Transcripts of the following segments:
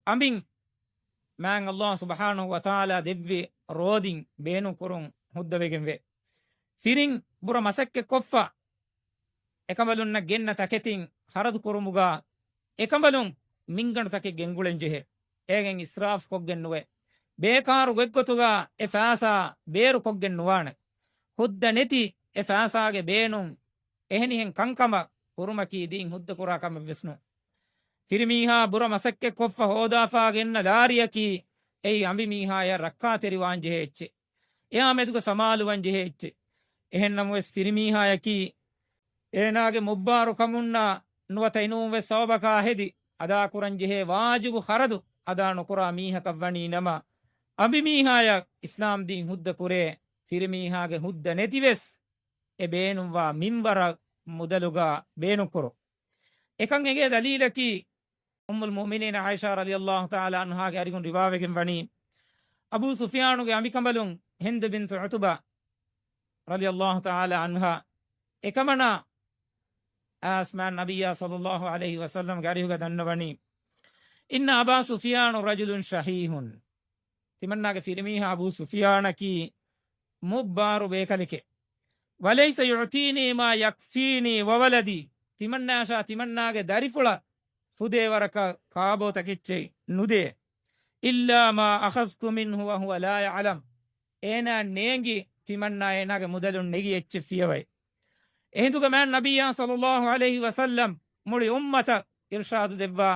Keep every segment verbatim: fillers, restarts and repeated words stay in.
އަނބިން މާތް ﷲ ސުބްޙާނަހޫ ވަތަޢާލާ ދެއްވި ރޯދިން ބޭނުން ކުރުން ހުއްދަވެގެން ވޭ. ފިރިން ބުރަ މަސައްކަތް ކޮށްފަ، އެކަނބަލުންނަށް ގެންނަ ތަކެތިން ޚަރަދު ކުރުމުގަ އެކަނބަލުން މިންގަނޑު ތަކެއް ގެންގުޅެން ޖެހޭ. އޭގެން އިސްރާފް ކޮށްގެން ނުވޭ. ބޭކާރު ގޮތްގޮތުގަ އެ ފައިސާ ބޭރު ކޮށްގެން ނުވާނެ. ހުއްދަ ނެތި އެ ފައިސާގެ ބޭނުން އެހެނިހެން ކަންކަމަށް ކުރުމަކީ ދީން ހުއްދަ ކުރާ ކަމެއް ވެސް ނޫން. ފިރިމީހާ ބުރަ މަސައްކަތް ކޮށްފަ ހޯދާފާ ގެންނަ ލާރިއަކީ އެއީ އަނބިމީހާޔަށް ރައްކާތެރިވާން ޖެހޭ އެއްޗެއް. އެއާ މެދުގަ ސަމާލުވަން ޖެހޭ އެއްޗެއް. އެހެން ނަމަވެސް ފިރިމީހާޔަކީ އޭނާގެ މުއްބާރު ކަމުންނާ ނުވަތަ އެނޫން ވެސް ސަބަބަކާ ހެދި އަދާކުރަން ޖެހޭ ވާޖިބު ޚަރަދު އަދާ ނުކުރާ މީހަކަށް ވަނީ ނަމަ، އަނބިމީހާޔަށް އިސްލާމް ދީން ހުއްދަ ކުރޭ، ފިރިމީހާގެ ހުއްދަ ނެތިވެސް އެ ބޭނުންވާ މިންވަރަށް މުދަލުގަ ބޭނުންކުރުން. އެކަން އެނގޭ ދަލީލަކީ، އުއްމުލް މުއުމިނީން ޢާއިޝާ ރަޟިޔަﷲ ތަޢާލާ ޢަންހާގެ އަރިހުން ރިވާވެގެން ވަނީ، އަބޫ ސުފްޔާނުގެ އަނބިކަނބަލުން ހިންދު ބިންތު ޢުތުބާ ރަޟިޔަﷲ ތަޢާލާ ޢަންހާ އެކަމަނާ އާސް މާތް ނަބިއްޔާ ޞައްލަﷲ ޢަލައިހި ވަސައްލަމްގެ އަރިހުގަ ދަންނަވަނީ، إن أبا سفيان رجل شحيح، ތިމަންނާގެ ފިރިމީހާ އަބޫ ސުފްޔާނަކީ މުއްބާރު ބޭކަލެކެ. وليس يعطيني ما يكفيني وولدي، ތިމަންނާއަށާ ތިމަންނާގެ ދަރިފުޅަށް ފުދޭވަރަކަށް ކާބޯ ތަކެއްޗެއް ނުދޭ. إلا ما أخذت منه وهو لا يعلم، އޭނާ ނޭނގި ތިމަންނާ އޭނާގެ މުދަލުން ނެގި އެއްޗެއް ފިޔަވައި. އެހިނދުގަ މާތް ނަބިއްޔާ ޞައްލަﷲ ޢަލައިހި ވަސައްލަމް މުޅި އުއްމަތަށް އިރްޝާދު ދެއްވާ،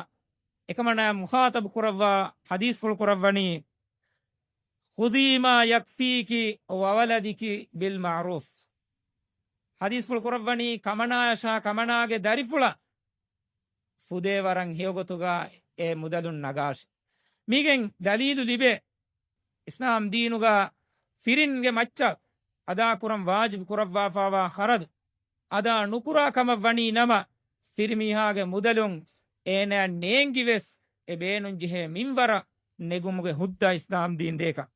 އެކަމަނާ މުޚާޠަބު ކުރައްވާ ޙަދީޘްފުޅު ކުރައްވަނީ، خذي ما يكفيك وولدك بالمعروف. ޙަދީޘްފުޅު ކުރައްވަނީ ކަމަނާޔަށާ ކަމަނާގެ ދަރިފުޅަށް ފުދޭވަރަށް ހެޔޮގޮތުގަ އެ މުދަލުން ނަގާށި. މީގެން ދަލީލު ލިބޭ، އިސްލާމް ދީނުގަ ފިރިންގެ މައްޗަށް އަދާކުރަން ވާޖިބު ކުރައްވާފާވާ ޚަރަދު އަދާ ނުކުރާ ކަމަށް ވަނީ ނަމަ، ފިރިމީހާގެ މުދަލުން އޭނާ ނޭނގި ވެސް އެ ބޭނުން ޖެހޭ މިންވަރަށް ނެގުމުގެ ހުއްދަ އިސްލާމް ދީން ދޭކަށް.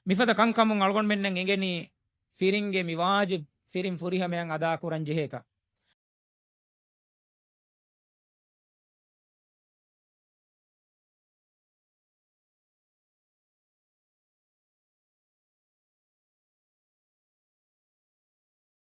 މިފަދަ ކަންކަމުން އަޅުގަނޑުމެންނަށް އެނގެނީ ފިރިންގެ މި ވާޖިބް ފިރިން ފުރިހަމަޔަށް އަދާކުރަން ޖެހޭކަށް.